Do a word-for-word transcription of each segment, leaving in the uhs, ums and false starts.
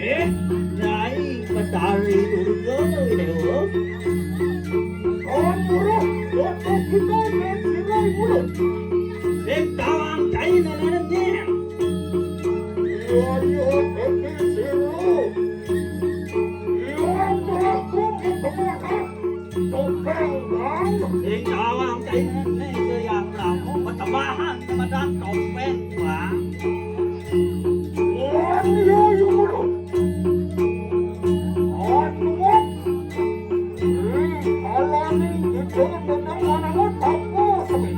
Eh, Nyai Betari Durga Dewa. Kawan buruh, waktu kita main sirai mulut. Sing tawang cai nenek. Iya, iya, pikir siru. Iya, melaku ke belakang. Topeng, Bang. Sing tawang cai nenek, iya, yang ramu, betembahan, kemedan topeng, Bang. Iya, iya, iya, mulut. Aduh. Hmm, kalau ni kita memang anak apa sih?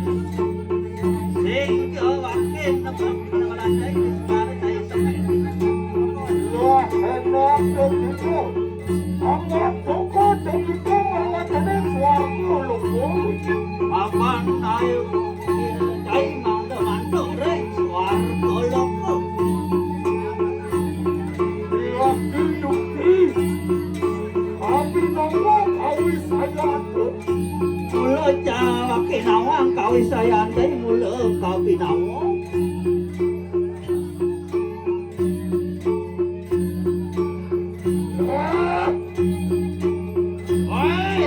Sing ke wakil tempat mana-mana saya sekarang saya semen. Ya, enak begitu. Angkat toko begitu mengatakan suarga lukung. Papan air. Cai mangga mantuk ring suarga loko. Laki yukti, abinawa kawisayanto. Mula cawake nawang kawisayanto, mula kabinawa. Wah! Woi!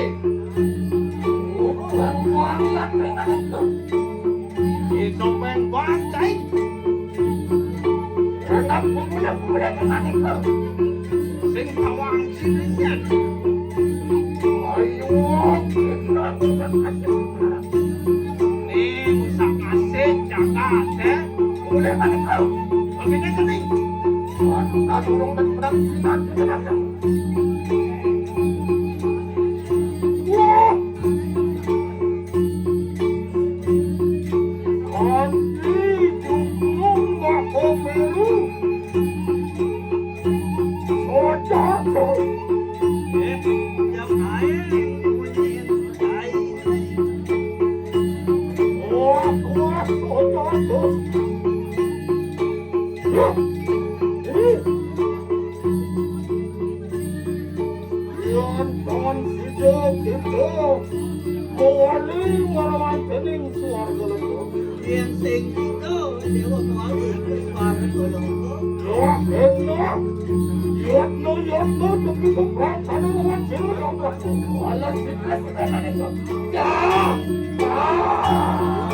Bukan kuangat dengan itu. Itu main bantai. Tetap pemuda-pemuda dengan itu. Sing tawang sinian. Ayo, kita bukan kasih. Nih, usah kasih, jangan, ya. Boleh balik kau. Oke, deh, nih. Aduh, aduh, orang tadi pedang, pedang, pedang. Wah! Kanti dukung Mbak Komeru. Sojato. Eh, yang lain, bunyi lain. Wah, wah, sojato. Yan tan sida kita mawali marang dening swarga loka. Yen sing kita dewa mawali swarga loka. Wah, enak. Yatna, yatna, demi keprajaan lawan dewa loka. Walau kita sebenarnya. Ya! Ah!